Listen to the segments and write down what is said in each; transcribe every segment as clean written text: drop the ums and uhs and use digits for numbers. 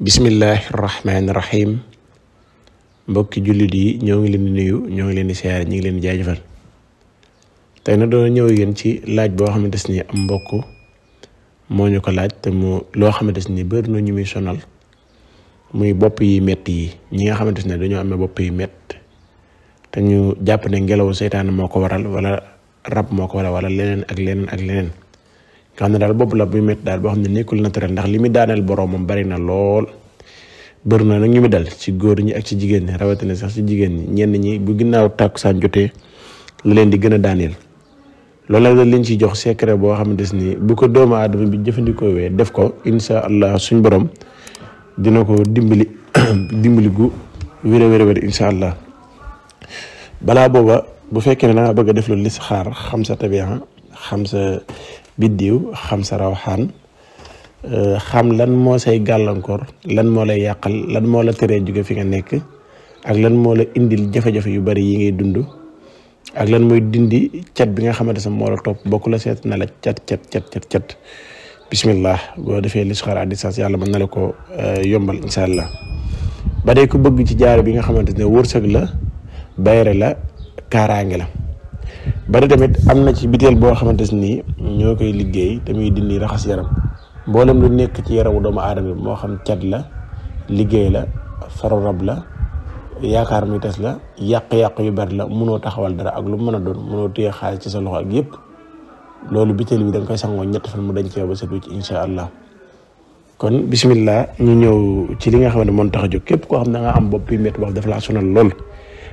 bismillahirrahmanirrahim mbokki jullit yi ñoo ngi leen di nuyu ñoo ngi leen di siyaare ñi ngi leen di jaajëfal tey nag doon ñëw yéen ci laaj boo xamante ni am mbokk moo ñu ko laaj te mu loo xamante ni bëri na ñu muy sonal muy bopp yi metti yi ñi nga xamante ne dañoo amee bopp yi mett te ñu jàpp ne ngelawu seytaane moo ko waral wala rab moo ko waral wala leneen ak leneen ak leneen nga xam ne daal bopp la buy métti daal boo xam ne nekkul naturel ndax li muy daaneel boroomam bari na lool bëri na nag ñu mi dal ci góor ñi ak ci jigéen ñi rawatina sax ci jigéen ñi ñenn ñi bu ginnaaw tàkkusaan jotee la leen di gën a daaneel loolu la leen ciy jox secret boo xamante ni bu ko doomu aadama bi jëfandikoo wee def ko insha allah suñ borom dina ko dimbali gu wér insha allah balaa booba bu fekkee ne da nga bëgg a def lu listixaar xam sa tabi'a xam sa biddiw xam sa rawxaan xam lan moo say gàllankoor lan moo lay yàqal lan moo la teree jóge fi nga nekk ak lan moo la indil jafe-jafe yu bari yi ngay dund ak lan mooy dindi cat bi nga xamante ne moo la topp bokku la seet na la cat bismillah boo defee listixaar à distance yàlla mën na la ko yombal insha allah ba dee ko bëgg ci jaar bi nga xamante ne wërsëg la bayre la kaaraange la bari tamit am na ci biteel boo xamante ni ñoo koy liggéey te muy dindi raxas yaram mboolem lu nekk ci yaramu doomu aadama bi moo xam cat la liggéey la faru rab la yaakaar muy tas la yàq-yàq yu bari la mënoo taxawal dara ak lu mën a doon mënoo téye xaalis ci sa loxo ak yépp loolu biteel bi da nga koy sangoo 7 fan mu dañ cee ba set ci insha allah kon bismillah ñu ñëw ci li nga xam ne moo tax a jóg képp koo xam ne nga am bopp yu métti wax dafa laa sonal lool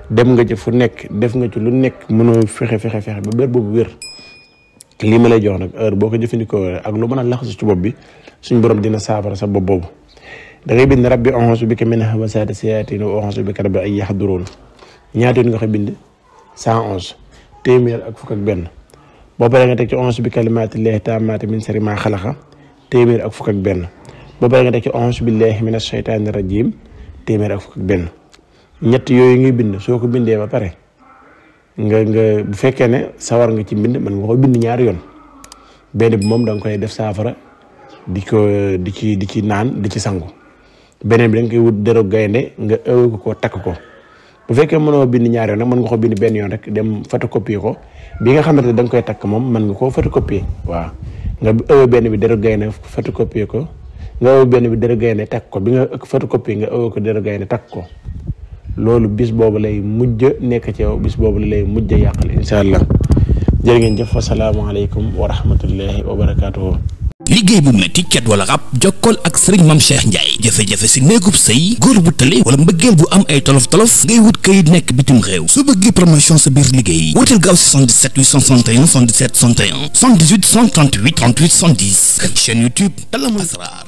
dem nga ci fu nekk def nga ci lu nekk mënoo fexe ba bér boobu wér lii ma lay jox nag heure boo ko jëfandikoo ak lu mën a laxasu ci bopp bi suñ borom dina saafara sa bopp boobu da ngay bind rabbi a'uuzu bika min hamazaati sayaatiin wa a'uuzu bika rabbi an yahduruun ñaata yoon nga ko bind 111 téeméer ak fukk ak benn boo paree nga teg ci a'uuzu bi kalimaatillaahi taammaati min sharri maa xalaqa téeméer ak fukk ak benn boo paree nga teg ci a'uuzu billaahi mina shaytaani rajiim téeméer ak fukk ak benn ñett yooyu ngay bind soo ko bindee ba pare nga bu fekkee ne sawar nga ci mbind mën nga ko bind ñaari yoon benn bi moom da nga koy def saafara di ci naan di ci sangu beneen bi da nga koy wut dero gaynde nga ëw ko takk ko bu fekkee mënoo bind ñaari yoon nag mën nga ko bind benn yoon rek dem photocopier ko bi nga xamante ne da nga koy takk moom mën nga koo photocopier waaw nga ëw benn bi dero gaynde photocopier ko nga ëw benn bi dero gaynde takk ko bi nga photocopier nga ëw ko dero gaynde takk ko loolu bis boobu lay mujj nekk ci yow bis boobu lay mujj yàqal insha allah jërë ngeen jëf asalaamaaleykum wa rahmatullahi wa barakaatuhu. liggéey bu metti cat wala rab jokkool ak Serigne Mame Cheikh Ndiaye jafe-jafe si néegub sëy góor bu tële wala mbëggeel bu am ay tolof-tolof ngay wut kayit nekk bitim réew su bëggee promotion sa biir liggéey wuteel gaaw 77 861 77 61 78 138 38 110 chaîne YouTube Talamul Asrar